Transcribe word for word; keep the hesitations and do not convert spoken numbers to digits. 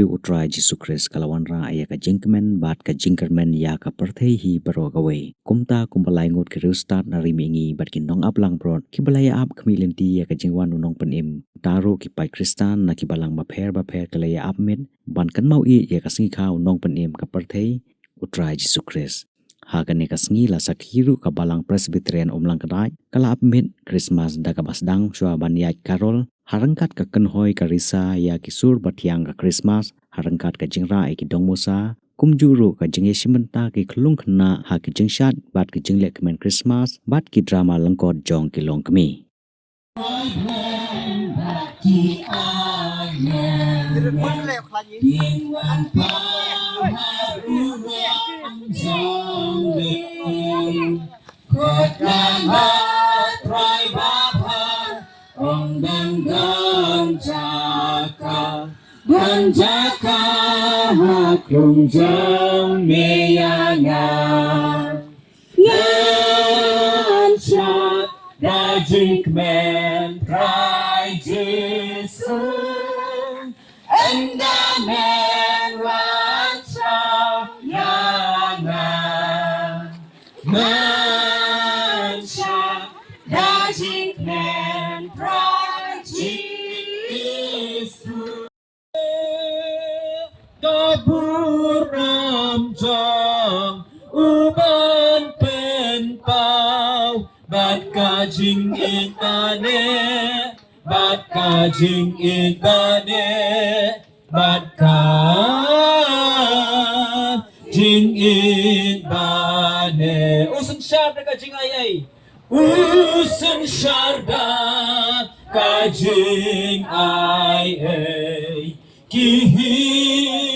U Trai Jisu Khrist ka la wanrah ïa ka jingkmen bad ka jingkyrmen ïa ka pyrthei hi baroh kawei. Kumta kumba lai ngut ki riewstad na ri mihngi bad ki nongap langbrot kiba la ïa-ap khmih lynti ïa ka jingwan u Nongpynim, kumta ruh ki paid Khristan na ki balang bapher bapher ki la ïa-ap miet ban kynmaw ïa ka sngi kha u Nongpynim ka pyrthei, U Trai Jisu Khrist. Ha kane ka sngi la sakhi ruh ka Balang Presbyterian Umlangkdait ka la ap miet Christmas da kaba sdang shuwa ban ïaid karol ha ryngkat ka kynhoi ka risa ïa ki sur bathiang ka Christmas, ha ryngkat ka jingrah ïa ki dongmusa, kumjuh ruh ka jingïashim bynta ki khyllung khynnah ha ki jingshad bad ki jingleh kmen Christmas bad ki drama lyngkot jong ki longkmie. Ngan shah da jingkmen Trai Jisu, ynda men wan shah ïa nga. Ngan shah da jingkmen Trai Jisu. Ka burom jong u ban pynpaw bad ka jingïeit bane, bad ka jingïeit bane, bad ka jingïeit bane. U synshar da ka jingai ei. U synshar da ka jingai ei. Ki hi